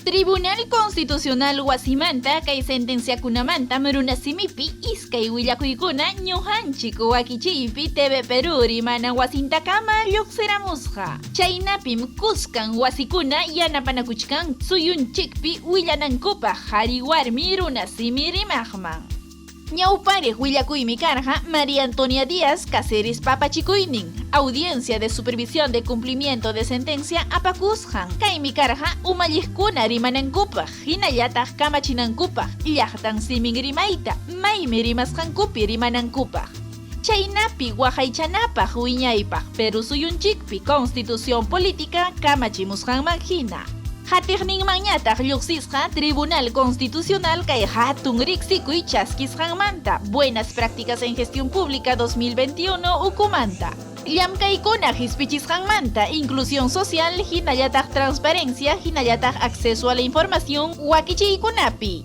Tribunal Constitucional wasimanta kay sentenciakunamantam runasimipi iskay willakuykuna ñuqanchik wakichiypi TV Perú rimana wasintakama lluqsiramusqa. Chaynapim kuskan wasikuna yanapanakuchkan suyunchikpi willanankupaq qhari warmi runasimi rimaqman. Ñawpariq willakuymi karqa María Antonia Díaz Caceres papachikuynin, Audiencia de Supervisión de Cumplimiento de Sentencia apakusqan. Kaymi karqa umalliqkuna rimanankupaq hinallataq kamachinankupaq llaqtan simin rimayta maymi rimasqankupi rimanankupaq. Chaynapi waqaychanapaq wiñaypaq Perú suyunchikpi Constitución Política kamachimusqanman hina. Qatiqninmanñataq lluqsisqa Tribunal Constitucional kay hatun riqsikuy chaskisqanmanta Buenas Prácticas en Gestión Pública 2021 ukumanta. Llamkaykuna qispichisqanmanta Inclusión Social hinallataq Transparencia hinallataq Acceso a la Información wakichiykunapi.